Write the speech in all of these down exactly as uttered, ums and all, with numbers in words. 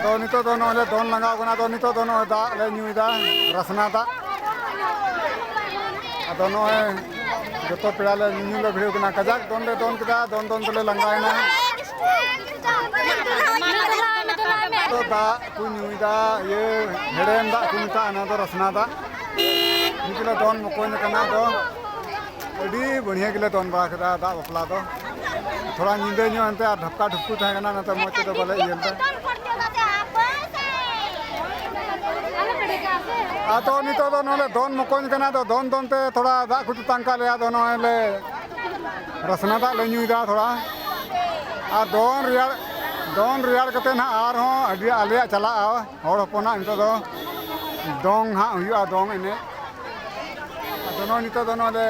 ᱛᱚ ᱱᱤᱛᱚᱜ ᱫᱚ ᱱᱚᱜᱼᱚᱭ ᱞᱮ ᱫᱚᱱ ᱞᱟᱸᱜᱟᱣ ᱠᱟᱱᱟ᱾ ᱟᱫᱚ ᱱᱤᱛᱚᱜ ᱫᱚ ᱱᱚᱜᱼᱚᱭ ᱫᱟᱜ ᱞᱮ ᱧᱩᱭᱮᱫᱟ, ᱨᱟᱥᱱᱟ ᱫᱟᱜ᱾ ᱟᱫᱚ ᱱᱚᱜᱼᱚᱭ ᱡᱚᱛᱚ ᱯᱮᱲᱟ ᱞᱮ ᱧᱩᱧᱩ ᱞᱮ ᱵᱷᱤᱲᱟᱹᱣ ᱠᱟᱱᱟ᱾ ᱠᱟᱡᱟᱠ ᱫᱚᱱ ᱞᱮ ᱫᱚᱱ ᱠᱮᱫᱟ, ᱫᱚᱱ ᱫᱚᱱ ᱛᱮᱞᱮ ᱞᱟᱸᱜᱟᱭᱮᱱᱟ᱾ ᱟᱫᱚ ᱫᱟᱜ ᱠᱚ ᱧᱩᱭᱮᱫᱟ, ᱤᱭᱟᱹ ᱦᱮᱲᱮᱢ ᱫᱟᱜ ᱠᱚ ᱢᱮᱛᱟᱜᱼᱟ, ᱱᱚᱣᱟ ᱫᱚ ᱨᱟᱥᱱᱟ ᱫᱟᱜ᱾ ᱱᱤᱛ ᱞᱮ ᱫᱚᱱ ᱢᱚᱠᱚᱧ ᱠᱟᱱᱟ᱾ ᱟᱫᱚ ᱟᱹᱰᱤ ᱵᱟᱹᱲᱦᱤᱭᱟᱹ ᱜᱮᱞᱮ ᱫᱚᱱ ᱵᱟᱲᱟ ᱠᱮᱫᱟ ᱫᱟᱜ ᱵᱟᱯᱞᱟ ᱫᱚ᱾ ᱛᱷᱚᱲᱟ ᱧᱤᱫᱟᱹ ᱧᱚᱜ ᱮᱱᱛᱮ ᱟᱨ ᱰᱷᱟᱯᱠᱟ ᱰᱷᱩᱯᱠᱩ ᱛᱟᱦᱮᱸ ᱠᱟᱱᱟ, ᱚᱱᱟᱛᱮ ᱢᱚᱡᱽ ᱛᱮᱫᱚ ᱵᱟᱞᱮ ᱤᱭᱟᱹ ᱞᱮᱫᱟ᱾ ᱟᱫᱚ ᱱᱤᱛᱚᱜ ᱫᱚ ᱱᱚᱰᱮ ᱫᱚᱱ ᱢᱚᱠᱚᱧ ᱠᱟᱱᱟ, ᱟᱫᱚ ᱫᱚᱱ ᱫᱚᱱ ᱛᱮ ᱛᱷᱚᱲᱟ ᱫᱟᱜ ᱠᱚ ᱛᱮᱛᱟᱝ ᱠᱟᱜ ᱞᱮᱭᱟ, ᱟᱫᱚ ᱱᱚᱜᱼᱚᱭ ᱞᱮ ᱨᱟᱥᱱᱟ ᱫᱟᱜ ᱞᱮ ᱧᱩᱭᱮᱫᱟ ᱛᱷᱚᱲᱟ᱾ ᱟᱨ ᱫᱚᱱ ᱨᱮᱭᱟᱲ, ᱫᱚᱱ ᱨᱮᱭᱟᱲ ᱠᱟᱛᱮ ᱱᱟᱦᱟᱜ ᱟᱨᱦᱚᱸ ᱟᱹᱰᱤ ᱟᱞᱮᱭᱟᱜ ᱪᱟᱞᱟᱜᱼᱟ ᱦᱚᱲ ᱦᱚᱯᱚᱱᱟᱜ ᱱᱤᱛᱚᱜ ᱫᱚ ᱫᱚᱝ ᱦᱟᱸᱜ ᱦᱩᱭᱩᱜᱼᱟ, ᱫᱚᱝ ᱮᱱᱮᱡ᱾ ᱟᱫᱚ ᱱᱚᱜᱼᱚᱭ ᱱᱤᱛᱚᱜ ᱫᱚ ᱱᱚᱰᱮ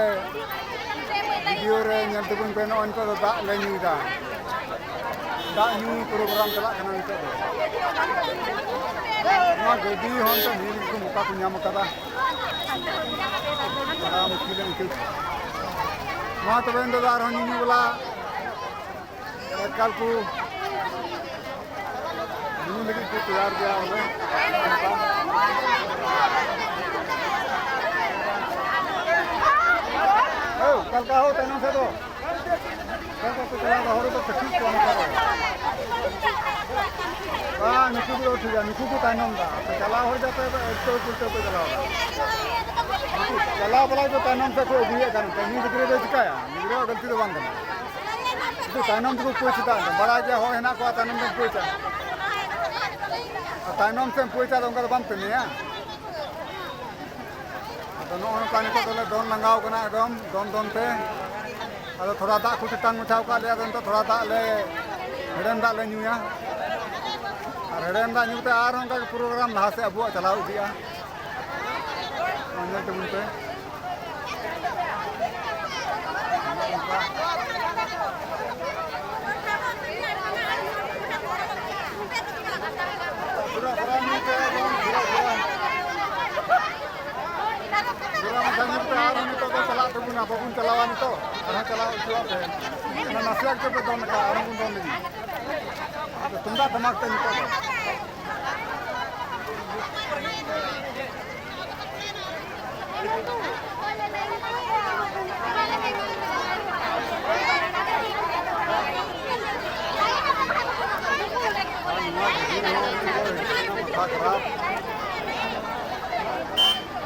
ᱵᱷᱤᱰᱤᱭᱳ ᱨᱮ ᱧᱮᱞ ᱛᱟᱵᱚᱱ ᱯᱮ, ᱱᱚᱜᱼᱚᱭ ᱱᱤᱛᱚᱜ ᱫᱚ ᱫᱟᱜ ᱞᱮ ᱧᱩᱭᱮᱫᱟ᱾ ᱫᱟᱜ ᱧᱩ ᱯᱨᱳᱜᱨᱟᱢ ᱪᱟᱞᱟᱜ ᱠᱟᱱᱟ ᱱᱤᱛᱚᱜ ᱫᱚ᱾ ᱱᱚᱣᱟ ᱜᱟᱹᱰᱤ ᱦᱚᱸ ᱱᱤᱛᱚᱜ ᱧᱮᱞ ᱜᱮᱠᱚ ᱢᱚᱠᱟ ᱠᱚ ᱧᱟᱢ ᱟᱠᱟᱫᱟ᱾ ᱵᱟᱲᱟ ᱢᱩᱥᱠᱤᱞ ᱮᱢ ᱟᱹᱭᱠᱟᱹᱣ ᱠᱮᱫᱟ᱾ ᱢᱟ ᱛᱚᱵᱮ ᱮᱱ ᱫᱚ ᱟᱨᱦᱚᱸ ᱧᱩᱧᱩ ᱵᱟᱞᱟ ᱮᱠᱟᱞ ᱠᱚ ᱧᱩ ᱞᱟᱹᱜᱤᱫ ᱠᱚ ᱛᱮᱭᱟᱨ ᱜᱮᱭᱟ ᱵᱚᱞᱮ᱾ ᱦᱳ, ᱚᱠᱟ ᱞᱮᱠᱟ ᱦᱳ ᱛᱟᱭᱱᱚᱢ ᱥᱮᱫ ᱫᱚ? ᱚᱠᱟ ᱞᱮᱠᱟ ᱠᱚ ᱪᱟᱞᱟᱣ ᱮᱫᱟ? ᱦᱚᱲ ᱫᱚ ᱠᱟᱹᱴᱤᱡ ᱠᱚ ᱚᱱᱠᱟ ᱫᱚ᱾ ᱵᱟᱝ, ᱱᱩᱠᱩ ᱠᱚᱫᱚ ᱴᱷᱤᱠ ᱜᱮᱭᱟ, ᱱᱩᱠᱩ ᱠᱚ ᱛᱟᱭᱱᱚᱢ ᱮᱫᱟ᱾ ᱟᱯᱮ ᱪᱟᱞᱟᱣ ᱦᱚᱲ ᱫᱚ ᱟᱯᱮ ᱩᱞᱴᱟᱹ ᱯᱩᱞᱴᱟᱹ ᱯᱮ ᱪᱟᱞᱟᱣ ᱮᱫᱟ᱾ ᱱᱩᱠᱩ ᱪᱟᱞᱟᱣ ᱵᱟᱞᱟ ᱫᱚ ᱛᱟᱭᱱᱚᱢ ᱥᱮᱫ ᱠᱚ ᱟᱹᱜᱩᱭᱮᱫ ᱠᱟᱱ, ᱩᱱᱤ ᱜᱤᱫᱽᱨᱟᱹ ᱫᱚᱭ ᱪᱤᱠᱟᱹᱭᱟ? ᱜᱤᱫᱽᱨᱟᱹᱣᱟᱜ ᱜᱟᱹᱞᱛᱤ ᱫᱚ ᱵᱟᱝ ᱠᱟᱱᱟ᱾ ᱩᱱᱠᱩ ᱛᱟᱭᱱᱚᱢ ᱛᱮᱠᱚ ᱯᱟᱹᱪ ᱮᱫᱟ, ᱵᱟᱲᱟᱭ ᱜᱮᱭᱟ ᱦᱚᱲ ᱦᱮᱱᱟᱜ ᱠᱚᱣᱟ ᱛᱟᱭᱱᱚᱢ ᱛᱮᱢ ᱯᱟᱹᱪᱟ᱾ ᱟᱨ ᱛᱟᱭᱱᱚᱢ ᱥᱮᱫ ᱮᱢ ᱯᱟᱹᱪᱟ ᱫᱚ ᱚᱱᱠᱟ ᱫᱚ ᱵᱟᱢ ᱛᱮᱱᱮᱭᱟ᱾ ᱟᱫᱚ ᱱᱚᱜᱼᱚ ᱱᱚᱝᱠᱟ ᱱᱤᱛᱚᱜ ᱫᱚᱞᱮ ᱫᱚᱱ ᱞᱟᱸᱜᱟᱣ ᱠᱟᱱᱟ ᱮᱠᱫᱚᱢ ᱫᱚᱱ ᱫᱚᱱ ᱛᱮ᱾ ᱟᱫᱚ ᱛᱷᱚᱲᱟ ᱫᱟᱜ ᱠᱚ ᱛᱮᱛᱟᱝ ᱢᱟᱪᱷᱟᱣ ᱠᱟᱜ ᱞᱮᱭᱟ, ᱟᱫᱚ ᱱᱤᱛᱚᱜ ᱛᱷᱚᱲᱟ ᱫᱟᱜ ᱞᱮ, ᱦᱮᱲᱮᱢ ᱫᱟᱜ ᱞᱮ ᱧᱩᱭᱟ᱾ ᱟᱨ ᱦᱮᱲᱮᱢ ᱫᱟᱜ ᱧᱩ ᱠᱟᱛᱮ ᱟᱨᱦᱚᱸ ᱚᱱᱠᱟ ᱜᱮ ᱯᱨᱳᱜᱨᱟᱢ ᱞᱟᱦᱟ ᱥᱮᱫ ᱟᱵᱚᱣᱟᱜ ᱪᱟᱞᱟᱣ ᱤᱫᱤᱜᱼᱟ᱾ ᱢᱟ ᱧᱮᱞ ᱛᱟᱵᱚᱱ ᱯᱮ᱾ ᱯᱩᱨᱟᱹ, ᱯᱩᱨᱟᱹ ᱧᱩᱭ ᱯᱮ, ᱮᱠᱫᱚᱢ ᱯᱩᱨᱟᱹ, ᱯᱩᱨᱟᱹ᱾ ᱯᱩᱨᱟᱹ ᱢᱟᱪᱷᱟ ᱧᱩᱭ ᱯᱮ, ᱟᱨᱦᱚᱸ ᱱᱤᱛᱚᱜ ᱫᱚ ᱪᱟᱞᱟᱜ ᱛᱟᱵᱚᱱᱟ, ᱵᱟᱵᱚᱱ ᱪᱟᱞᱟᱣᱟ ᱱᱤᱛᱚᱜ, ᱟᱨᱦᱚᱸ ᱪᱟᱞᱟᱣ ᱦᱚᱪᱚᱣᱟᱜ ᱯᱮ᱾ ᱚᱱᱟ ᱱᱟᱥᱮᱭᱟᱜ ᱜᱮ ᱯᱮ ᱫᱚᱱ ᱟᱠᱟᱫ, ᱟᱨᱦᱚᱸ ᱵᱚᱱ ᱫᱚᱱ ᱞᱟᱹᱜᱤᱫ᱾ ᱟᱫᱚ ᱛᱩᱢᱫᱟᱜ ᱴᱟᱢᱟᱠ ᱛᱮ ᱱᱤᱛᱚᱜ ᱫᱚ᱾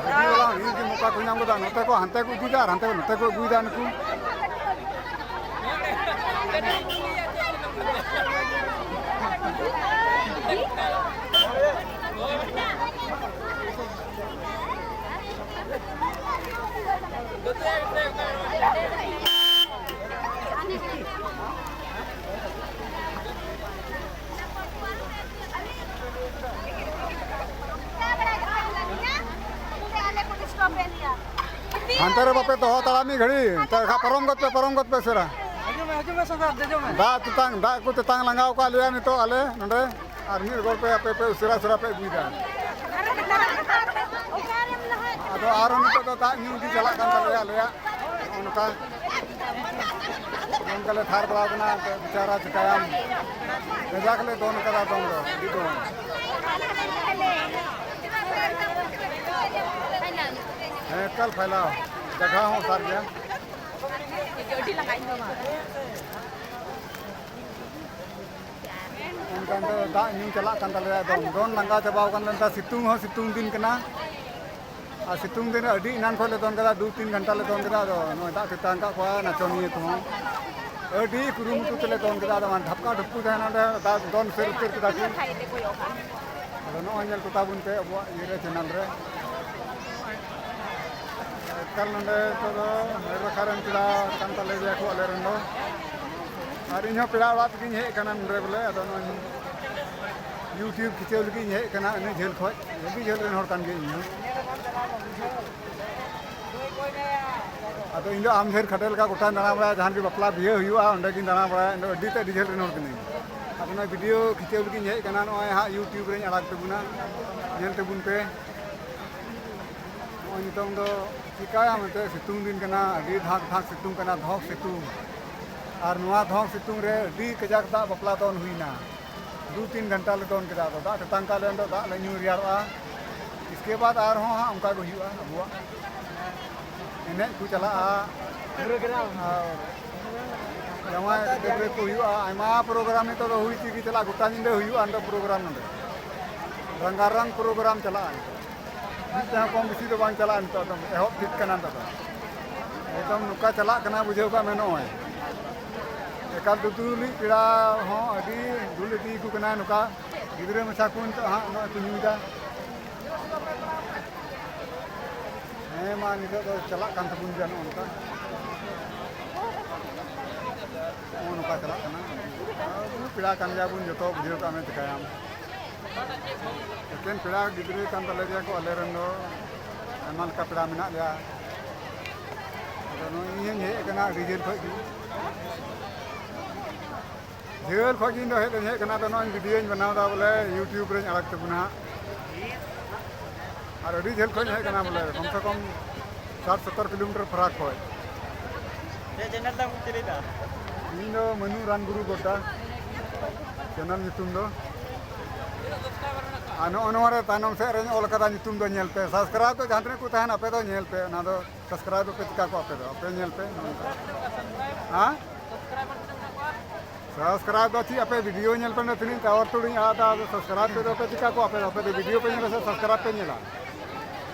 ᱨᱤᱰᱤ ᱵᱟᱞᱟ ᱦᱩᱭᱩᱜ ᱜᱮ ᱢᱚᱠᱟ ᱠᱚ ᱧᱟᱢ ᱠᱮᱫᱟ᱾ ᱱᱚᱛᱮ ᱠᱚ ᱦᱟᱱᱛᱮ ᱠᱚ ᱤᱫᱤᱭᱮᱫᱟ ᱟᱨ ᱦᱟᱱᱛᱮ ᱠᱚ ᱱᱚᱛᱮ ᱠᱚ ᱟᱹᱜᱩᱭᱮᱫᱟ ᱱᱩᱠᱩ᱾ ᱦᱟᱱᱛᱮ ᱨᱮ ᱵᱟᱯᱮ ᱫᱚᱦᱚ ᱦᱟᱛᱟᱲᱟ ᱢᱤᱫ ᱜᱷᱟᱹᱲᱤ, ᱛᱟᱦᱞᱮ ᱠᱷᱟᱱ ᱯᱟᱨᱚᱢ ᱜᱚᱫ ᱯᱮ, ᱯᱟᱨᱚᱢ ᱜᱚᱫ ᱯᱮ ᱩᱥᱟᱹᱨᱟ᱾ ᱦᱤᱡᱩᱜ ᱢᱮ, ᱦᱤᱡᱩᱜ ᱢᱮ ᱥᱚᱸᱜᱷᱟᱛ, ᱫᱮᱡᱚᱜ ᱢᱮ᱾ ᱫᱟᱜ ᱛᱮᱛᱟᱝ, ᱫᱟᱜ ᱠᱚ ᱛᱮᱛᱟᱝ ᱞᱟᱸᱜᱟᱣ ᱟᱠᱟᱫ ᱞᱮᱭᱟ ᱱᱤᱛᱚᱜ ᱟᱞᱮ ᱱᱚᱰᱮ, ᱟᱨ ᱢᱤᱫ ᱨᱚᱠᱚᱢ ᱯᱮ ᱟᱯᱮ ᱯᱮ ᱩᱥᱟᱹᱨᱟ ᱩᱥᱟᱹᱨᱟ ᱯᱮ ᱟᱹᱜᱩᱭᱮᱫᱟ᱾ ᱟᱫᱚ ᱟᱨᱦᱚᱸ ᱱᱤᱛᱚᱜ ᱫᱚ ᱫᱟᱜ ᱧᱩ ᱜᱮ ᱪᱟᱞᱟᱜ ᱠᱟᱱ ᱛᱟᱞᱮᱭᱟ ᱟᱞᱮᱭᱟᱜ᱾ ᱱᱚᱜᱼᱚ ᱱᱚᱝᱠᱟ ᱱᱚᱝᱠᱟ ᱞᱮ ᱛᱷᱟᱨ ᱵᱟᱲᱟᱣ ᱠᱟᱱᱟ, ᱮᱱᱛᱮ ᱵᱮᱪᱟᱨᱟ ᱪᱤᱠᱟᱹᱭᱟᱢ, ᱠᱟᱡᱟᱠ ᱞᱮ ᱫᱚᱱ ᱠᱟᱫᱟ ᱫᱚᱱ ᱫᱚ, ᱟᱹᱰᱤ ᱫᱚᱱ᱾ ᱦᱮᱸ, ᱮᱠᱟᱞ ᱯᱷᱟᱭᱞᱟᱣ, ᱡᱟᱭᱜᱟ ᱦᱚᱸ ᱚᱥᱟᱨ ᱜᱮᱭᱟ᱾ ᱮᱱᱠᱷᱟᱱ ᱫᱚ ᱫᱟᱜ ᱧᱩ ᱪᱟᱞᱟᱜ ᱠᱟᱱ ᱛᱟᱞᱮᱭᱟ, ᱮᱠᱫᱚᱢ ᱫᱚᱱ ᱞᱟᱸᱜᱟ ᱪᱟᱵᱟᱣ ᱠᱟᱱ ᱛᱟᱞᱮᱭᱟ᱾ ᱥᱤᱛᱩᱝ ᱦᱚᱸ ᱥᱤᱛᱩᱝ ᱫᱤᱱ ᱠᱟᱱᱟ, ᱟᱨ ᱥᱤᱛᱩᱝ ᱫᱤᱱ ᱨᱮ ᱟᱹᱰᱤ ᱮᱱᱟᱱ ᱠᱷᱚᱱ ᱞᱮ ᱫᱚᱱ ᱠᱮᱫᱟ, ᱫᱩ ᱛᱤᱱ ᱜᱷᱚᱱᱴᱟ ᱞᱮ ᱫᱚᱱ ᱠᱮᱫᱟ᱾ ᱟᱫᱚ ᱱᱚᱜᱼᱚᱭ ᱫᱟᱜ ᱛᱮᱛᱟᱝ ᱠᱟᱜ ᱠᱚᱣᱟ ᱱᱟᱪᱚᱱᱤᱭᱟᱹ ᱠᱚᱦᱚᱸ, ᱟᱹᱰᱤ ᱠᱩᱨᱩᱢᱩᱴᱩ ᱛᱮᱞᱮ ᱫᱚᱱ ᱠᱮᱫᱟ᱾ ᱟᱫᱚ ᱚᱱᱟ ᱰᱷᱟᱯᱠᱟ ᱰᱷᱩᱯᱠᱩ ᱛᱟᱦᱮᱱᱟ, ᱚᱸᱰᱮ ᱫᱟᱜ ᱫᱚᱱ ᱩᱛᱟᱹᱨ ᱩᱛᱟᱹᱨ ᱠᱮᱫᱟ ᱠᱚ᱾ ᱟᱫᱚ ᱱᱚᱜᱼᱚᱭ ᱧᱮᱞ ᱠᱚᱛᱟ ᱵᱚᱱ ᱯᱮ ᱟᱵᱚᱣᱟᱜ ᱤᱭᱟᱹ ᱨᱮ, ᱪᱮᱱᱮᱞ ᱨᱮ᱾ ᱮᱠᱟᱞ ᱱᱚᱰᱮ ᱱᱤᱛᱚᱜ ᱫᱚ ᱢᱚᱭᱩᱨ ᱟᱠᱷᱲᱟ ᱨᱮᱱ ᱯᱮᱲᱟ ᱠᱟᱱ ᱛᱟᱞᱮ ᱜᱮᱭᱟ ᱠᱚ ᱟᱞᱮ ᱨᱮᱱ ᱫᱚ᱾ ᱟᱨ ᱤᱧ ᱦᱚᱸ ᱯᱮᱲᱟ ᱚᱲᱟᱜ ᱛᱮᱜᱤᱧ ᱦᱮᱡ ᱟᱠᱟᱱᱟ ᱱᱚᱰᱮ ᱵᱚᱞᱮ᱾ ᱟᱫᱚ ᱱᱚᱜᱼᱚᱭ YouTube ᱠᱷᱤᱪᱟᱹᱣ ᱞᱟᱹᱜᱤᱫ ᱤᱧ ᱦᱮᱡ ᱟᱠᱟᱱᱟ ᱟᱹᱱᱟᱹ ᱡᱷᱟᱹᱞ ᱠᱷᱚᱡ᱾ ᱟᱹᱰᱤ ᱡᱷᱟᱹᱞ ᱨᱮᱱ ᱦᱚᱲ ᱠᱟᱱ ᱜᱤᱭᱟᱹᱧ ᱤᱧ ᱦᱚᱸ᱾ ᱟᱫᱚ ᱤᱧ ᱫᱚ ᱟᱢ ᱡᱷᱟᱹᱞ ᱠᱷᱟᱰᱮ ᱞᱮᱠᱟ ᱜᱚᱴᱟᱧ ᱫᱟᱬᱟ ᱵᱟᱲᱟᱭᱟ, ᱡᱟᱦᱟᱸ ᱨᱮᱜᱮ ᱵᱟᱯᱞᱟ ᱵᱤᱦᱟᱹ ᱦᱩᱭᱩᱜᱼᱟ ᱚᱸᱰᱮ ᱜᱤᱧ ᱫᱟᱬᱟ ᱵᱟᱲᱟᱭᱟ᱾ ᱤᱧ ᱫᱚ ᱟᱹᱰᱤ ᱛᱮᱫ ᱟᱹᱰᱤ ᱡᱷᱟᱹᱞ ᱨᱮᱱ ᱦᱚᱲ ᱠᱟᱹᱱᱟᱹᱧ᱾ ᱟᱫᱚ ᱱᱚᱜᱼᱚᱭ ᱵᱷᱤᱰᱤᱭᱳ ᱠᱷᱤᱪᱟᱹᱣ ᱞᱟᱹᱜᱤᱫ ᱤᱧ ᱦᱮᱡ ᱟᱠᱟᱱᱟ, ᱱᱚᱜᱼᱚᱭ ᱦᱟᱸᱜ YouTube ᱨᱮᱧ ᱟᱲᱟᱜ ᱛᱟᱵᱚᱱᱟ, ᱧᱮᱞ ᱛᱟᱵᱚᱱ ᱯᱮ᱾ ᱱᱚᱜᱼᱚᱭ ᱱᱤᱛᱚᱝ ᱫᱚ ᱪᱤᱠᱟᱹᱭᱟᱢ ᱮᱱᱛᱮᱫ, ᱥᱤᱛᱩᱝ ᱫᱤᱱ ᱠᱟᱱᱟ, ᱟᱹᱰᱤ ᱫᱷᱟᱠ ᱫᱷᱟᱠ ᱥᱤᱛᱩᱝ ᱠᱟᱱᱟ, ᱫᱷᱚᱠ ᱥᱤᱛᱩᱝ᱾ ᱟᱨ ᱱᱚᱣᱟ ᱫᱷᱚᱠ ᱥᱤᱛᱩᱝ ᱨᱮ ᱟᱹᱰᱤ ᱠᱟᱡᱟᱠ ᱫᱟᱜ ᱵᱟᱯᱞᱟ ᱫᱚᱱ ᱦᱩᱭᱱᱟ᱾ ᱫᱩ ᱛᱤᱱ ᱜᱷᱚᱱᱴᱟ ᱞᱮ ᱫᱚᱱ ᱠᱮᱫᱟ᱾ ᱟᱫᱚ ᱫᱟᱜ ᱛᱮᱛᱟᱝ ᱠᱟᱜ ᱞᱮ, ᱫᱟᱜ ᱞᱮ ᱧᱩ ᱨᱮᱭᱟᱲᱚᱜᱼᱟ᱾ ᱤᱥᱠᱮ ᱵᱟᱫᱽ ᱟᱨᱦᱚᱸ ᱦᱟᱸᱜ ᱚᱱᱠᱟ ᱜᱮ ᱦᱩᱭᱩᱜᱼᱟ ᱟᱵᱚᱣᱟᱜ᱾ ᱮᱱᱮᱡ ᱠᱚ ᱪᱟᱞᱟᱜᱼᱟ᱾ ᱟᱨ ᱡᱟᱶᱟᱭ ᱜᱤᱫᱽᱨᱟᱹ ᱠᱚ ᱦᱩᱭᱩᱜᱼᱟ᱾ ᱟᱭᱢᱟ ᱯᱨᱳᱜᱨᱟᱢ ᱱᱤᱛᱚᱜ ᱫᱚ ᱦᱩᱭ ᱪᱮᱫ ᱜᱮ ᱪᱟᱞᱟᱜᱼᱟ᱾ ᱜᱚᱴᱟ ᱧᱤᱫᱟᱹ ᱦᱩᱭᱩᱜᱼᱟ ᱱᱤᱛᱚᱜ ᱯᱨᱳᱜᱨᱟᱢ ᱱᱚᱰᱮ᱾ ᱨᱟᱝᱜᱟᱨᱟᱝ ᱯᱨᱳᱜᱨᱟᱢ ᱪᱟᱞᱟᱜᱼᱟ ᱱᱤᱛᱚᱜ᱾ ᱢᱤᱫ ᱛᱮᱦᱚᱸ ᱠᱚᱢ ᱵᱮᱥᱤ ᱫᱚ ᱵᱟᱝ ᱪᱟᱞᱟᱜᱼᱟ ᱱᱤᱛᱚᱜ ᱫᱚ᱾ ᱮᱦᱚᱵ ᱴᱷᱤᱠ ᱠᱟᱱᱟ ᱱᱤᱛᱚᱜ ᱫᱚ᱾ ᱮᱠᱫᱚᱢ ᱱᱚᱝᱠᱟ ᱪᱟᱞᱟᱜ ᱠᱟᱱᱟ, ᱵᱩᱡᱷᱟᱹᱣ ᱠᱟᱜ ᱢᱮ᱾ ᱱᱚᱜᱼᱚᱭ ᱮᱠᱟᱞ ᱫᱩᱫᱩᱞᱤᱡ ᱯᱮᱲᱟ ᱦᱚᱸ ᱟᱹᱰᱤ ᱫᱩᱞ ᱤᱫᱤ ᱟᱠᱚ ᱠᱟᱱᱟ᱾ ᱱᱚᱝᱠᱟ ᱜᱤᱫᱽᱨᱟᱹ ᱢᱟᱪᱷᱟ ᱠᱚ ᱱᱤᱛᱚᱜ ᱦᱟᱸᱜ ᱱᱚᱜᱼᱚᱭ ᱠᱚ ᱧᱩᱭᱮᱫᱟ᱾ ᱦᱮᱸ, ᱢᱟ ᱱᱤᱛᱚᱜ ᱫᱚ ᱪᱟᱞᱟᱜ ᱠᱟᱱ ᱛᱟᱵᱚᱱ ᱜᱮᱭᱟ ᱱᱚᱜᱼᱚ ᱱᱚᱝᱠᱟ᱾ ᱱᱚᱜᱼᱚ ᱱᱚᱝᱠᱟ ᱪᱟᱞᱟᱜ ᱠᱟᱱᱟ᱾ ᱟᱵᱚ ᱯᱮᱲᱟ ᱠᱟᱱ ᱜᱮᱭᱟ ᱵᱚᱱ ᱡᱚᱛᱚ, ᱵᱩᱡᱷᱟᱹᱣ ᱠᱟᱜ ᱢᱮ, ᱪᱤᱠᱟᱹᱭᱟᱢ᱾ ᱮᱠᱮᱱ ᱯᱮᱲᱟ ᱜᱤᱫᱽᱨᱟᱹ ᱠᱟᱱ ᱛᱟᱞᱮ ᱜᱮᱭᱟ ᱠᱚ ᱟᱞᱮ ᱨᱮᱱ ᱫᱚ᱾ ᱟᱭᱢᱟ ᱞᱮᱠᱟ ᱯᱮᱲᱟ ᱢᱮᱱᱟᱜ ᱞᱮᱭᱟ᱾ ᱟᱫᱚ ᱱᱚᱜᱼᱚᱭ ᱤᱧ ᱦᱚᱧ ᱦᱮᱡ ᱟᱠᱟᱱᱟ ᱟᱹᱰᱤ ᱡᱷᱟᱹᱞ ᱠᱷᱚᱡ ᱜᱮ᱾ ᱡᱷᱟᱹᱞ ᱠᱷᱚᱡ ᱜᱮ ᱤᱧ ᱫᱚ ᱦᱮᱡ ᱫᱚᱧ ᱦᱮᱡ ᱟᱠᱟᱱᱟ᱾ ᱟᱫᱚ ᱱᱚᱜᱼᱚᱭ ᱵᱷᱤᱰᱤᱭᱳᱧ ᱵᱮᱱᱟᱣ ᱮᱫᱟ ᱵᱚᱞᱮ, YouTube ᱨᱮᱧ ᱟᱲᱟᱜ ᱛᱟᱵᱚᱱᱟ ᱦᱟᱸᱜ᱾ ᱟᱨ ᱟᱹᱰᱤ ᱡᱷᱟᱹᱞ ᱠᱷᱚᱡ ᱤᱧ ᱦᱮᱡ ᱟᱠᱟᱱᱟ ᱵᱚᱞᱮ, ᱠᱚᱢ ᱥᱮ ᱠᱚᱢ ᱥᱟᱴ ᱥᱚᱛᱛᱚᱨ ᱠᱤᱞᱳᱢᱤᱴᱟᱨ ᱯᱷᱟᱨᱟᱠ ᱠᱷᱚᱡ᱾ ᱪᱮᱫ ᱪᱮᱱᱮᱞ ᱛᱟᱢ ᱪᱤᱞᱤ ᱫᱟ? ᱤᱧ ᱫᱚ ᱢᱟᱹᱱᱩ ᱨᱟᱱ ᱜᱩᱨᱩ ᱜᱚᱰᱰᱟ, ᱪᱮᱱᱮᱞ ᱧᱩᱛᱩᱢ ᱫᱚ᱾ ᱟᱨ ᱱᱚᱜᱼᱚ ᱱᱚᱣᱟ ᱨᱮ ᱛᱟᱭᱱᱚᱢ ᱥᱮᱫ ᱨᱮᱧ ᱚᱞ ᱠᱟᱫᱟ, ᱧᱩᱛᱩᱢ ᱫᱚ ᱧᱮᱞ ᱯᱮ᱾ ᱥᱟᱵᱥᱠᱨᱟᱭᱤᱵ ᱫᱚ ᱡᱟᱦᱟᱸ ᱛᱤᱱᱟᱹᱜ ᱠᱚ ᱛᱟᱦᱮᱱ, ᱟᱯᱮ ᱫᱚ ᱧᱮᱞ ᱯᱮ, ᱚᱱᱟ ᱫᱚ ᱥᱟᱵᱥᱠᱨᱟᱭᱤᱵ ᱫᱚᱯᱮ ᱪᱤᱠᱟ ᱠᱚᱣᱟ ᱟᱯᱮ ᱫᱚ? ᱟᱯᱮ ᱧᱮᱞ ᱯᱮ ᱱᱚᱝᱠᱟ᱾ ᱦᱮᱸ? ᱥᱟᱵᱥᱠᱨᱟᱭᱤᱵ ᱫᱚ ᱪᱮᱫ, ᱟᱯᱮ ᱵᱷᱤᱰᱤᱭᱳ ᱧᱮᱞ ᱯᱮ, ᱚᱸᱰᱮ ᱛᱤᱱᱟᱹᱜ ᱴᱟᱣᱟᱨ ᱴᱩᱲᱤᱧ ᱟᱲᱟᱜ ᱫᱟ, ᱟᱫᱚ ᱥᱟᱵᱥᱠᱨᱟᱭᱤᱵ ᱯᱮ ᱫᱚ ᱯᱮ ᱪᱤᱠᱟ ᱠᱚᱣᱟ ᱟᱯᱮ ᱫᱚ? ᱟᱯᱮ ᱫᱚ ᱵᱷᱤᱰᱤᱭᱳ ᱯᱮ ᱧᱮᱞᱟ ᱥᱮ ᱥᱟᱵᱥᱠᱨᱟᱭᱤᱵ ᱯᱮ ᱧᱮᱞᱟ?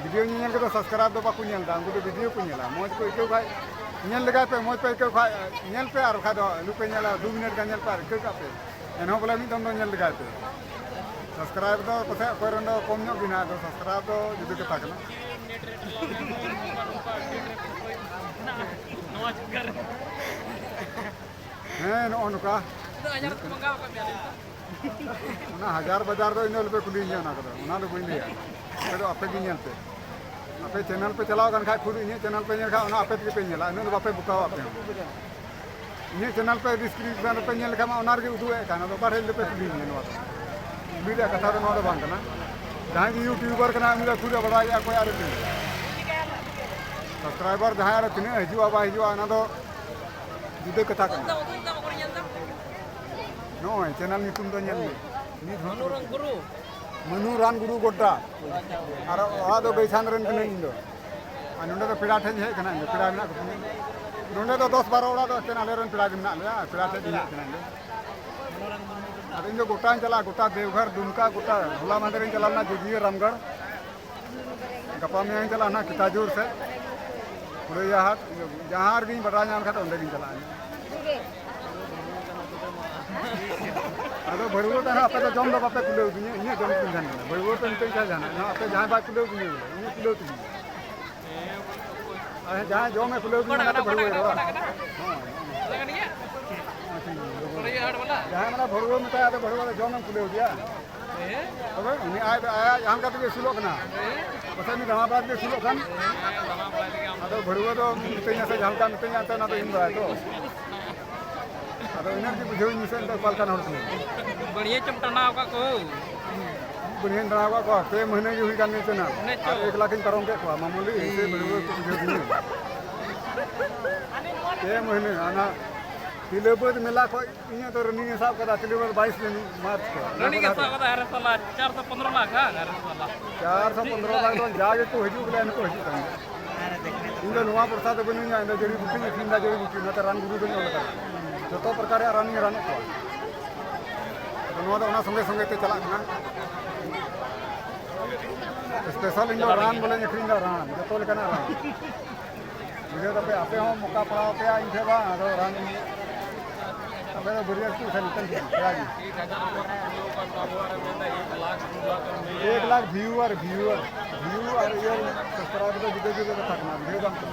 ᱵᱷᱤᱰᱤᱭᱳ ᱧᱮᱧᱮᱞ ᱠᱚᱫᱚ ᱥᱟᱵᱥᱠᱨᱟᱭᱤᱵ ᱫᱚ ᱵᱟᱠᱚ ᱧᱮᱞ ᱫᱟ, ᱩᱱᱠᱩ ᱫᱚ ᱵᱷᱤᱰᱤᱭᱳ ᱠᱚ ᱧᱮᱞᱟ᱾ ᱢᱚᱡᱽ ᱠᱚ ᱟᱹᱭᱠᱟᱹᱣ ᱠᱷᱟᱡ ᱧᱮᱞ ᱞᱮᱜᱟᱭ ᱯᱮ, ᱢᱚᱡᱽ ᱯᱮ ᱟᱹᱭᱠᱟᱹᱣ ᱠᱷᱟᱡ ᱧᱮᱞ ᱯᱮ, ᱟᱨ ᱵᱟᱠᱷᱟᱡ ᱫᱚ ᱟᱞᱚ ᱯᱮ ᱧᱮᱞᱟ, ᱫᱩ ᱢᱤᱱᱤᱴ ᱜᱟᱱ ᱧᱮᱞ ᱯᱮ ᱟᱨ ᱟᱹᱭᱠᱟᱹᱣ ᱠᱟᱜ ᱯᱮ᱾ ᱮᱱᱦᱚᱸ ᱵᱚᱞᱮ ᱢᱤᱫ ᱫᱚᱢ ᱫᱚ ᱧᱮᱞ ᱞᱮᱜᱟᱭ ᱯᱮ᱾ ᱥᱟᱵᱥᱠᱨᱟᱭᱤᱵ ᱫᱚ ᱯᱟᱥᱮᱡ ᱚᱠᱚᱭ ᱨᱮᱱ ᱫᱚ ᱠᱚᱢ ᱧᱚᱜ ᱜᱮ ᱦᱮᱱᱟᱜ, ᱟᱫᱚ ᱥᱟᱵᱥᱠᱨᱟᱭᱤᱵ ᱫᱚ ᱡᱩᱫᱟᱹ ᱠᱟᱛᱷᱟ ᱠᱟᱱᱟ᱾ ᱦᱮᱸ, ᱱᱚᱜᱼᱚ ᱱᱚᱝᱠᱟ᱾ ᱚᱱᱟ ᱦᱟᱡᱟᱨ ᱵᱟᱡᱟᱨ ᱫᱚ ᱤᱧ ᱫᱚ ᱟᱞᱚᱯᱮ ᱠᱩᱞᱤᱧᱟ, ᱚᱱᱟ ᱠᱚᱫᱚ, ᱚᱱᱟ ᱫᱚ ᱵᱟᱹᱧ ᱞᱟᱹᱭᱟ᱾ ᱟᱯᱮ ᱫᱚ ᱟᱯᱮ ᱜᱮ ᱧᱮᱞ ᱯᱮ᱾ ᱟᱯᱮ ᱪᱮᱱᱮᱞ ᱯᱮ ᱪᱟᱞᱟᱣ ᱠᱟᱱ ᱠᱷᱟᱡ, ᱠᱷᱩᱫ ᱤᱧᱟᱹᱜ ᱪᱮᱱᱮᱞ ᱯᱮ ᱧᱮᱞ ᱠᱷᱟᱡ, ᱚᱱᱟ ᱟᱯᱮ ᱛᱮᱜᱮ ᱯᱮ ᱧᱮᱞᱟ, ᱤᱱᱟᱹᱜ ᱫᱚ ᱵᱟᱯᱮ ᱵᱚᱠᱟᱣᱟ ᱟᱯᱮ ᱦᱚᱸ᱾ ᱤᱧᱟᱹᱜ ᱪᱮᱱᱮᱞ ᱯᱮ ᱰᱤᱥᱠᱨᱤᱯᱥᱚᱱ ᱨᱮᱯᱮ ᱧᱮᱞ ᱞᱮᱠᱷᱟᱱ ᱢᱟ, ᱚᱱᱟ ᱨᱮᱜᱮ ᱩᱫᱩᱜ ᱮᱫ ᱠᱟᱱ, ᱟᱫᱚ ᱚᱠᱟ ᱴᱷᱮᱡ ᱫᱚᱯᱮ ᱠᱩᱞᱤᱧᱟ? ᱱᱚᱣᱟ ᱫᱚ ᱠᱩᱞᱤ ᱨᱮᱭᱟᱜ ᱠᱟᱛᱷᱟ ᱫᱚ ᱱᱚᱣᱟ ᱫᱚ ᱵᱟᱝ ᱠᱟᱱᱟ᱾ ᱡᱟᱦᱟᱸᱭ ᱜᱮ ᱭᱩᱴᱩᱵᱟᱨ ᱠᱟᱱᱟᱭ, ᱩᱱᱤ ᱫᱚ ᱠᱷᱩᱫ ᱮ ᱵᱟᱲᱟᱭᱮᱫᱼᱟ ᱚᱠᱚᱭ ᱟᱨ ᱛᱤᱱᱟᱹᱜ ᱥᱟᱵᱥᱠᱨᱟᱭᱵᱟᱨ ᱡᱟᱦᱟᱸᱭ ᱟᱨ ᱛᱤᱱᱟᱹᱜ ᱦᱤᱡᱩᱜᱼᱟ ᱵᱟᱭ ᱦᱤᱡᱩᱜᱼᱟ, ᱚᱱᱟ ᱫᱚ ᱡᱩᱫᱟᱹ ᱠᱟᱛᱷᱟ ᱠᱟᱱᱟ᱾ ᱱᱚᱜᱼᱚᱭ ᱪᱮᱱᱮᱞ ᱧᱩᱛᱩᱢ ᱫᱚ ᱧᱮᱞ ᱢᱮ᱾ ᱢᱟᱹᱱᱩ ᱨᱟᱱ ᱜᱩᱨᱩ᱾ ᱢᱟᱹᱱᱩ ᱨᱟᱱ ᱜᱩᱨᱩ ᱜᱚᱰᱰᱟ᱾ ᱟᱨ ᱚᱲᱟᱜ ᱫᱚ ᱜᱟᱹᱭᱥᱟᱱ ᱨᱮᱱ ᱠᱟᱹᱱᱟᱹᱧ ᱤᱧ ᱫᱚ᱾ ᱟᱨ ᱱᱚᱸᱰᱮ ᱫᱚ ᱯᱮᱲᱟ ᱴᱷᱮᱱ ᱦᱮᱡ ᱠᱟᱱᱟ, ᱤᱧ ᱫᱚ ᱯᱮᱲᱟ ᱢᱮᱱᱟᱜ ᱠᱚ ᱛᱤᱧᱟ᱾ ᱱᱚᱸᱰᱮ ᱫᱚ ᱫᱚᱥ ᱵᱟᱨᱚ ᱚᱲᱟᱜ ᱫᱚ ᱮᱱᱛᱮᱫ ᱟᱞᱮ ᱨᱮᱱ ᱯᱮᱲᱟ ᱜᱮ ᱢᱮᱱᱟᱜ ᱞᱮᱭᱟ, ᱯᱮᱲᱟ ᱴᱷᱮᱱ ᱜᱤᱧ ᱦᱮᱡ ᱠᱟᱱᱟ ᱤᱧ ᱫᱚ᱾ ᱟᱫᱚ ᱤᱧ ᱫᱚ ᱜᱚᱴᱟᱧ ᱪᱟᱞᱟᱜᱼᱟ, ᱜᱚᱴᱟ ᱫᱮᱣᱜᱷᱚᱨ, ᱫᱩᱢᱠᱟ, ᱜᱚᱴᱟ᱾ ᱦᱚᱞᱟ ᱢᱟᱦᱫᱮᱨᱤᱧ ᱪᱟᱞᱟᱣ ᱞᱮᱱᱟ ᱡᱳᱜᱤᱭᱟᱹ ᱨᱟᱢᱜᱚᱲ᱾ ᱜᱟᱯᱟ ᱢᱮᱭᱟᱝ ᱪᱟᱞᱟᱜᱼᱟ ᱱᱟᱦᱟᱜ ᱠᱤᱛᱟᱡᱩᱨ ᱥᱮᱫ, ᱠᱩᱲᱟᱹᱭᱟ ᱦᱟᱴ, ᱡᱟᱦᱟᱸ ᱨᱮᱜᱮᱧ ᱵᱟᱰᱟᱭ ᱧᱟᱢ ᱠᱷᱟᱱ ᱚᱸᱰᱮ ᱜᱤᱧ ᱪᱟᱞᱟᱜᱼᱟ᱾ ᱟᱫᱚ ᱵᱷᱟᱹᱲᱩᱣᱟᱹ ᱫᱚ ᱱᱟᱦᱟᱜ ᱟᱯᱮ ᱫᱚ ᱡᱚᱢ ᱫᱚ ᱵᱟᱯᱮ ᱠᱩᱞᱟᱹᱣ ᱫᱤᱧᱟ, ᱤᱧᱟᱹᱜ ᱡᱚᱢ ᱠᱩᱞ ᱡᱟᱦᱟᱱ ᱠᱟᱱᱟ᱾ ᱵᱷᱟᱹᱲᱩᱣᱟᱹ ᱯᱮ ᱢᱤᱛᱟᱹᱧ ᱠᱷᱟᱱ ᱡᱟᱦᱟᱱᱟᱜ, ᱱᱚᱣᱟ ᱟᱯᱮ ᱡᱟᱦᱟᱸᱭ ᱵᱟᱭ ᱠᱩᱞᱟᱹᱣ ᱫᱤᱧᱟ ᱵᱚᱞᱮ, ᱩᱱᱤ ᱠᱩᱞᱟᱹᱣ ᱫᱤᱧᱟ᱾ ᱟᱨ ᱡᱟᱦᱟᱸᱭ ᱡᱚᱢᱮ ᱠᱩᱞᱟᱹᱣ ᱫᱤᱧᱟ, ᱚᱱᱟ ᱫᱚ ᱵᱷᱟᱹᱲᱩᱣᱟᱹ ᱨᱚᱲᱟ᱾ ᱦᱮᱸ᱾ ᱡᱟᱦᱟᱸᱭ ᱢᱟᱱᱮ ᱵᱷᱟᱹᱲᱩᱣᱟᱹ ᱢᱮᱛᱟᱭᱟ, ᱟᱫᱚ ᱵᱷᱟᱹᱲᱩᱣᱟᱹ ᱫᱚ ᱡᱚᱢᱮᱢ ᱠᱩᱞᱟᱹᱣ ᱫᱮᱭᱟ᱾ ᱛᱚᱵᱮ ᱩᱱᱤ ᱟᱡ ᱫᱚ ᱟᱭᱟᱜ ᱡᱟᱦᱟᱸ ᱞᱮᱠᱟ ᱛᱮᱜᱮ ᱟᱹᱥᱩᱞᱚᱜ ᱠᱟᱱᱟ᱾ ᱯᱟᱥᱮᱡ ᱩᱱᱤ ᱫᱟᱬᱟ ᱵᱟᱲᱟ ᱛᱮᱜᱮ ᱟᱹᱥᱩᱞᱚᱜ ᱠᱷᱟᱱ, ᱟᱫᱚ ᱵᱷᱟᱹᱲᱩᱣᱟᱹ ᱫᱚ ᱢᱤᱛᱟᱹᱧᱟ ᱥᱮ ᱡᱟᱦᱟᱸ ᱞᱮᱠᱟ ᱢᱤᱛᱟᱹᱧᱟ, ᱮᱱᱛᱮ ᱚᱱᱟ ᱫᱚ ᱮᱢ ᱵᱟᱲᱟᱭᱟ ᱛᱚ᱾ ᱟᱫᱚ ᱤᱱᱟᱹ ᱜᱮ ᱵᱩᱡᱷᱟᱹᱣ ᱤᱧ ᱢᱮᱥᱮ, ᱮᱱᱛᱮ ᱚᱠᱟ ᱞᱮᱠᱟᱱ ᱦᱚᱲ ᱠᱟᱱᱟᱭ᱾ ᱵᱟᱹᱲᱭᱟᱹ ᱪᱚᱢ ᱴᱟᱱᱟᱣ ᱟᱠᱟᱫ ᱠᱚ᱾ ᱵᱟᱹᱲᱭᱟᱹᱧ ᱫᱟᱬᱟ ᱟᱠᱟᱫ ᱠᱚᱣᱟ, ᱯᱮ ᱢᱟᱹᱦᱱᱟᱹ ᱜᱮ ᱦᱩᱭ ᱠᱟᱱ ᱛᱤᱧᱟ ᱪᱚ᱾ ᱟᱨ ᱮᱠ ᱞᱟᱠᱷ ᱤᱧ ᱯᱟᱨᱚᱢ ᱠᱮᱫ ᱠᱚᱣᱟ, ᱢᱟᱢᱩᱞᱤ ᱤᱧ ᱥᱮ ᱵᱷᱟᱹᱲᱩᱣᱟᱹ ᱠᱚ ᱵᱩᱡᱷᱟᱹᱣ ᱫᱤᱧᱟ᱾ ᱯᱮ ᱢᱟᱹᱦᱱᱟᱹ, ᱦᱟᱱᱟ ᱛᱤᱞᱟᱹ ᱵᱟᱹᱫᱽ ᱢᱮᱞᱟ ᱠᱷᱚᱡ ᱤᱧᱟᱹᱜ ᱫᱚ ᱨᱟᱹᱱᱤ ᱥᱟᱵ ᱠᱟᱫᱟ, ᱛᱤᱞᱤ ᱵᱟᱨ ᱵᱟᱭᱤᱥ ᱨᱮ ᱢᱟᱨᱪ ᱠᱚ᱾ ᱨᱟᱹᱱᱤ ᱜᱮ ᱥᱟᱵ ᱠᱟᱫᱟ, ᱦᱟᱨᱮ ᱥᱟᱞᱟ, ᱪᱟᱨᱥᱚ ᱯᱚᱱᱨᱚ ᱞᱟᱠᱷ, ᱦᱟᱸ, ᱦᱟᱨᱮ ᱥᱟᱞᱟ᱾ ᱪᱟᱨᱥᱚ ᱯᱚᱱᱨᱚ ᱞᱟᱠᱷ ᱫᱚ ᱡᱟ ᱜᱮ ᱠᱚ ᱦᱤᱡᱩᱜ ᱵᱚᱞᱮ, ᱮᱱ ᱠᱚ ᱦᱤᱡᱩᱜ ᱠᱟᱱ ᱜᱮᱭᱟ᱾ ᱤᱧ ᱫᱚ ᱱᱚᱣᱟ ᱯᱚᱭᱥᱟ ᱫᱚ ᱵᱟᱹᱱᱩᱧᱟ, ᱤᱧ ᱫᱚ ᱡᱟᱹᱲᱤ ᱵᱩᱴᱤᱧ ᱟᱹᱠᱷᱨᱤᱧ ᱫᱟ, ᱡᱟᱹᱲᱤ ᱵᱩᱴᱤ, ᱚᱱᱟᱛᱮ ᱨᱟᱱ ᱜᱩᱨᱩ ᱫᱚᱧ ᱚᱞ ᱠᱟᱫᱟ᱾ ᱡᱚᱛᱚ ᱯᱨᱚᱠᱟᱨ ᱨᱮᱭᱟᱜ ᱨᱟᱱ ᱤᱧ ᱨᱟᱱᱮᱫ ᱠᱚᱣᱟ᱾ ᱟᱫᱚ ᱱᱚᱣᱟ ᱫᱚ ᱚᱱᱟ ᱥᱚᱸᱜᱮ ᱥᱚᱸᱜᱮ ᱛᱮ ᱪᱟᱞᱟᱜ ᱠᱟᱱᱟ᱾ ᱥᱯᱮᱥᱟᱞ ᱤᱧ ᱫᱚ ᱨᱟᱱ ᱵᱚᱞᱮᱧ ᱟᱹᱠᱷᱨᱤᱧ ᱫᱟ, ᱨᱟᱱ, ᱡᱚᱛᱚ ᱞᱮᱠᱟᱱᱟᱜ ᱨᱟᱱ᱾ ᱵᱩᱡᱷᱟᱹᱣ ᱫᱟᱯᱮ, ᱟᱯᱮ ᱦᱚᱸ ᱢᱚᱠᱟ ᱯᱟᱲᱟᱣ ᱟᱯᱮᱭᱟ ᱤᱧ ᱴᱷᱮᱱ ᱵᱟᱝ, ᱟᱫᱚ ᱨᱟᱱ ᱟᱯᱮ ᱫᱚ ᱵᱟᱹᱨᱭᱟᱹᱛ ᱠᱚ ᱥᱮ ᱱᱚᱛᱮᱱ ᱠᱚ ᱯᱮᱲᱟ ᱜᱮ? ᱮᱠ ᱞᱟᱠᱷ ᱵᱷᱤᱭᱩᱣᱟᱨ, ᱵᱷᱤᱭᱩᱣᱟᱨ, ᱵᱷᱤᱭᱩ ᱟᱨ ᱤᱭᱟᱹ ᱥᱟᱵᱥᱠᱨᱟᱭᱤᱵ ᱫᱚ ᱡᱩᱫᱟᱹ ᱡᱩᱫᱟᱹ ᱠᱟᱛᱷᱟ ᱠᱟᱱᱟ, ᱵᱩᱡᱷᱟᱹᱣ ᱫᱟᱢ ᱛᱚ?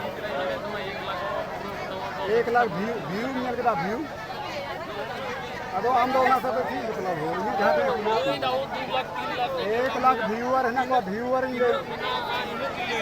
ᱮᱠ ᱞᱟᱠᱷ ᱵᱷᱤᱭᱩ, ᱵᱷᱤᱭᱩᱢ ᱧᱮᱞ ᱠᱮᱫᱟ, ᱵᱷᱤᱭᱩ? ᱟᱫᱚ ᱟᱢ ᱫᱚ ᱚᱱᱟ ᱥᱟᱛᱮ ᱪᱮᱫ ᱢᱚᱛᱞᱚᱵ ᱦᱳ? ᱤᱧᱟᱹᱜ ᱡᱟᱦᱟᱸ ᱛᱤᱱᱟᱹᱜ ᱮᱠ ᱞᱟᱠᱷ ᱵᱷᱤᱭᱩᱣᱟᱨ ᱦᱮᱱᱟᱜ ᱠᱚᱣᱟ, ᱵᱷᱤᱭᱩᱣᱟᱨ ᱤᱧ ᱞᱟᱹᱭ